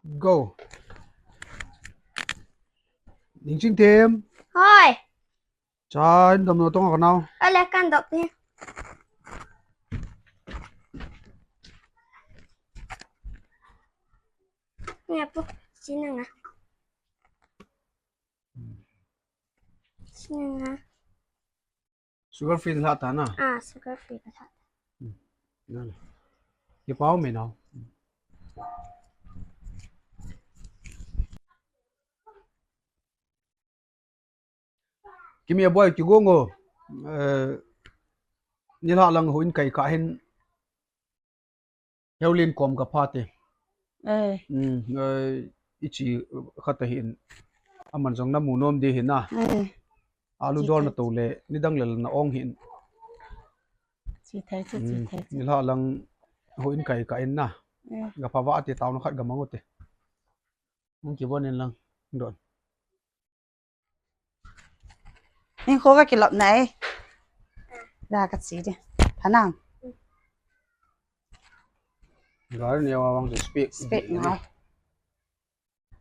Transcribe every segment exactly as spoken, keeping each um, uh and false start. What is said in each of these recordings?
Go. Ningchingthem. Hoi. Cha in dom lo tong ka nau. Ale kan dop ni. Nia pu, sina nga. Sina nga. Sugar free la ta na. Ah, sugar free la ta. Hmm. Na le. Kipau me nau. Kimi a boy kigongo. Eh, nilhah lang houin kai kah hin. Heulin kom ka pha te. Eh. Hmm, eh, ichi khat ahin. Aman jong namu nom di hin na. Eh. Alu dol na to le, nidang le na ong hin. Chi thei chu, chi thei chu. Nilhah lang houin kai kah in na. Eh. Ga pha va ati tao na khat ga mang u te. Hung kibon in lang. Don. Hinkho ka kilop nai. Da ka chi di. Thanang. Gar ni wa wang speak. Speak ngai.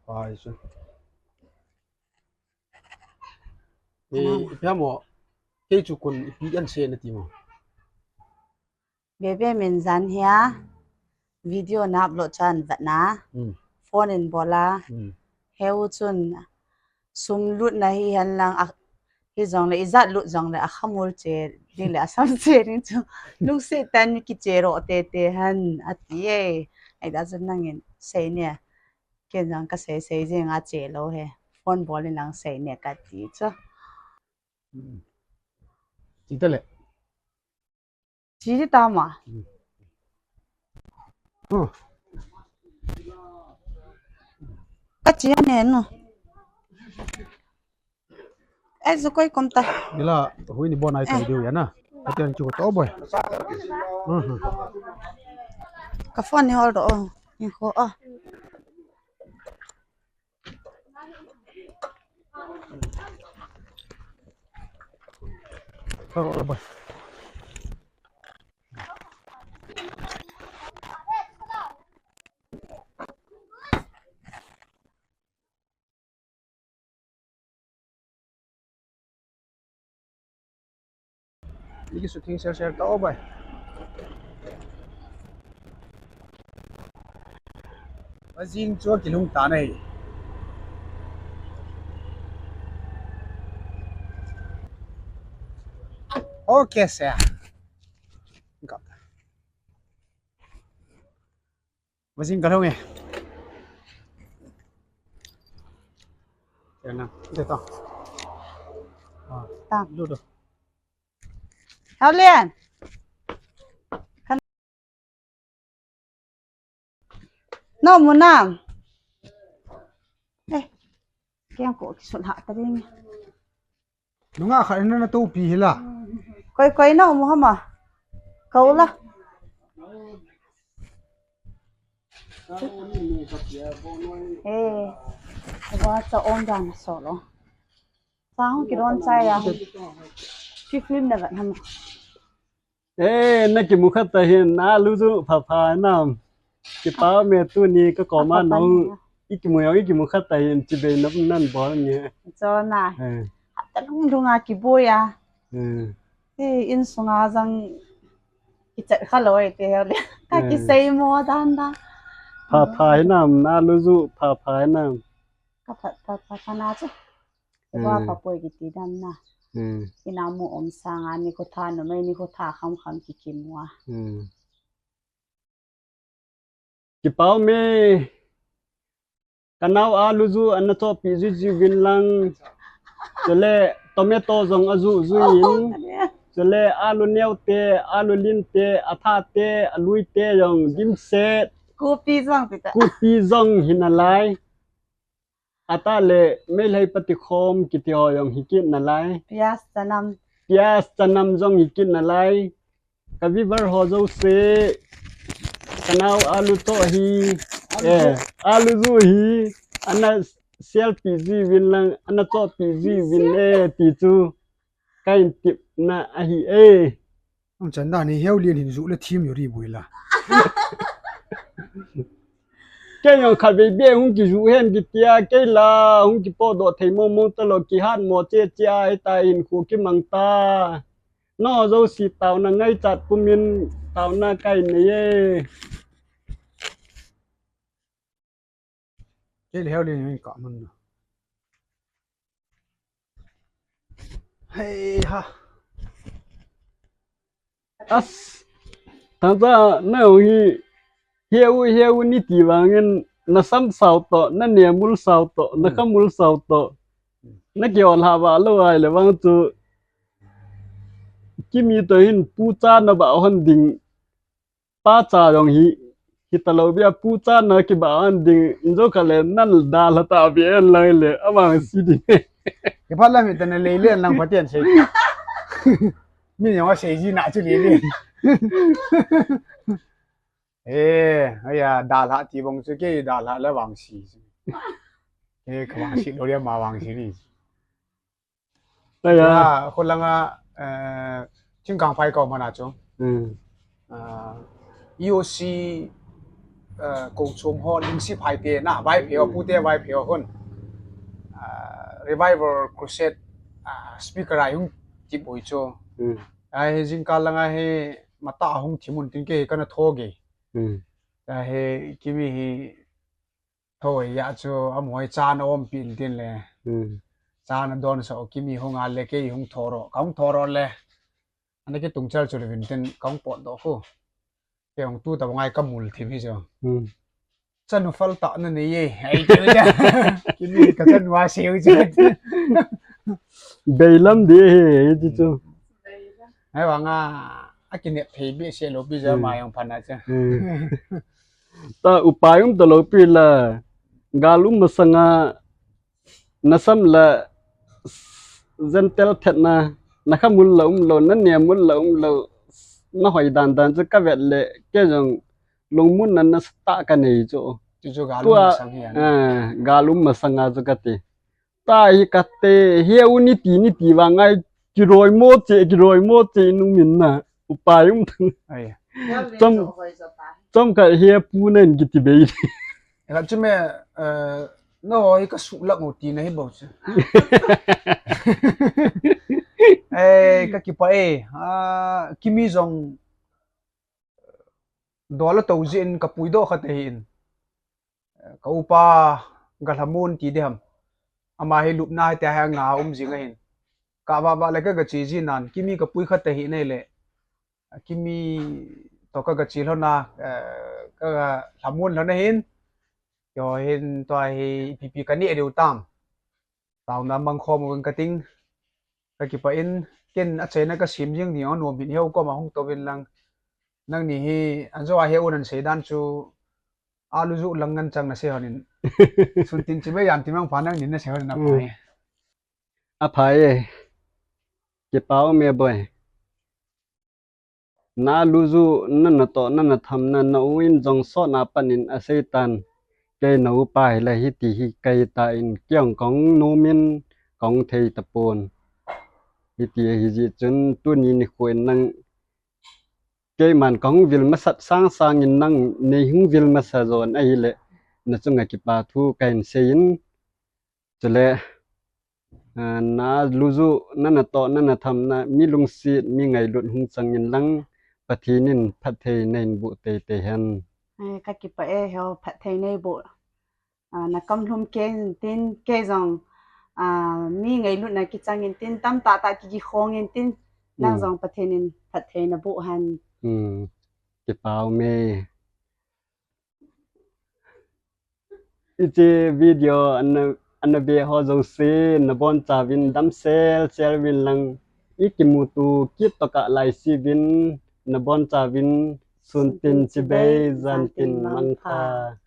Ai su. Thanang. Ipi mo. Kei chu kun ipi an se na ti mo. Bebe min jan hia. Video na upload chan vat na. Hmm. Phone in bola. Hmm. Heu chun sum lut na hi hen lang a, hi jong le ijat lut jong le a khamul che, di le a sam che ni chu. Lungsi tan mi kiche ro te te han ati e. Ai da chun nangin sei ne. Ken jong ka sei sei jing a che lo he. Phone bol in lang sei ne ka ti chu. Hmm. Ti ta le. Chi di ta ma. Hmm. Ka chi a ne no. Eh, zu koi kom ta. Nila, hui ni bon ai kai diu ya na. Ka tian chu to boy. Mhm. Ka phone ni hol do. Ni ko a. Liki shooting share share ta o bai. Ajing chu kilung ta nei. Okay, sir. Masing ka lhung e. Kena, ito to. Ah, ta. Lu do. Hao Lian. No mu nam. Eh. Kiang ko kisun ha ta ding. Nunga khat in na topi hi la. Koi koi na mu hama. Kau la. Eh. Wa cha on dan so lo. Sa hung kidon chai ya. Chi film na vat hama. Eh, na kimu khat ta hin, na lu chu pha pha nam. Kipa me tuni ka koma nong. I kimu yo, i kimu khat ta hin, chi be nop nan bol ni. Cho na. Eh. Ta lung lung a kibu ya. Eh. Eh, insunga jang kichat kha loi te heo le. Ka kisei mo dan da. Pha pha hi nam, na lu chu pha pha hi nam. Ka pha pha pha na chu. Wa pa poi kiti dan na. Ina mu om sanga ni ko tha no mai ni ko tha kham kham ki kimu a. Kipau me. Ka nau alu ju ana chopi ji ji vin lang. Chule tomato jong aju ju in. Chule alu neo te, alu lin te, atha te, alui te jong dimset. Kopi jong pita. Kopi jong hin alai. Ata le meilhei patikhom kiti ho jong hi kit nalai. Pias chanam. Pias chanam jong hi kit nalai. Ka viewer ho jouse. Ka nau alu to hi. Eh, alu ju hi. Ana selfie ji vin lang, ana chopi ji vin eh, ti chu. Ka in tip na ahi eh. Ang chan dan hi Heulian hin ju le thim yo ri bui la. Kei jong khatvei beh hung kiju hen kitia, kei la hung kipodoh thei mong mong talou, kihat mo che che a, hita hinkho kimang ta. Nangho jouse taona ngaichat pumin taona kahin nei e. Kei le heu le ni ka man na. Hei ha. As, tangcha nahung hi, heu, heu niti vangin, nasam sao toh, nanemul sao toh, nakhamul sao toh. Nakihol hava lou ahile vang chu, Kimi toh hin pucha nabah hon ding, pacha jong hi, hitalou bia pucha na kibah hon ding, injo khat le nadalha ta bia en lang le, avangse ding. Kiphat lam hi tana lei le lang Pathen sei. Mi jong asei ji na chu lei le. Eh, aya, dalha ti bong chu kei dalha le vangse. Eh, kavangse lou le ma vangse ni. Aya. Khulanga, eh, Chingkangphai kou mana chu. Hmm. Ah, E O C, eh, kou chom ho, Lingsi Phaite na, Vaiphei ho, pute Vaiphei ho hun. Ah, Revival Crusade, ah, speaker a hung kiboi chu. Hmm. Ahi jingkah langa hi matah hung thimun tin kei kana tho ge. Hmm. Ahi Kimi hi Thoi ya chu amoi cha na om pin tin le. Hmm. Cha na don so Kimi hung a le kei hung thoro. Ka hung thoro le. Ana kitung chal chu le vin tin ka hung pot doh khu. Kei hung tu ta ngai ka mul thim hi chu. Hmm. Chanu fal ta na nei ye. Ai chu cha. Kimi ka chanu a seu chu. Beilam de he, he ti chu. Ai vanga, akinep thei be se lou pi ja ma jong phan a chu. Hmm. Ta upai um talou pi la, gal um masanga, nasam la, gentle thet na, nakhamul la umlou, nanemul la umlou, nahoi dan dan chu kavet le, kei jong lungmonna nasatah kanei chu. Chu chu gal um masang hi a. Ah, gal um masanga chu kati. Ta hi kate, heu niti, niti vang ngai, kiroi mo che, kiroi mo che, inu min na, upai um thang. Ai. Chom, chomkhat he pu nen kiti bei. Ka chu me, eh, nangho hi ka suhlak u ti na hi bou chu. Eh, ka kipah e, ah, Kimi jong, Dol a tou jin ka puidoh khat ahin. Ka upa Galhamon ti diham. Ama hi lupna hi tia hi anga um jing ahin. Ka vava le ka gache jinan, Kimi ka pui khat ahi nei le. Kimi toh ka gache lhon a, eh, ka Galhamon lhon ahin. Keiho hin tua hi ipi ipi ka neh diu tam. Taona mangkhom uvin kating. Ka kipah in, ken achaina ka sem jing ding, anom hin heu koma hung touvin lang. Nangni hi, anjo a he un an sei dan chu, alu ju lang ngan chang na sei honin. Sun tin chibai jan tin mang pha nangni na sei honin a pha. Hmm. A pha e. Kipah um e boi. Na luju, na natoh, na nathamna, na u in jong sotna panin asei tan. Kei na upa hile hiti hi kahi tan, kei jong kahung nom in, kahung thei tapon. Hiti ahi jeh chun, tuni nikho in nang, keiman kahung vil masat sang sang in nang, nei hung vil masa jon ahile, na chunga kipa thu kahin sei in, Chule, ah, na luju, na natoh, na nathamna, mi lungset, mi ngailut hung chang in lang, Pathen in phatthei nahin boh teitei hen. Eh, ka kipah e, heu phatthei nei boh. Ah, na kamlhum kei in tin, kei jong, ah, mi ngailutna kichang in tin, tamtah tah ki, kikhong in tin, nang jong Pathen in phatthei na boh hen. Hmm. Kipah um e. Hiche video ana, ana ve ho jouse, nabonchauvin damsel sel uvin lang, ikimuto kit tokah laisi uvin, nabonchauvin, sun tin chibai, jan tin mangpha.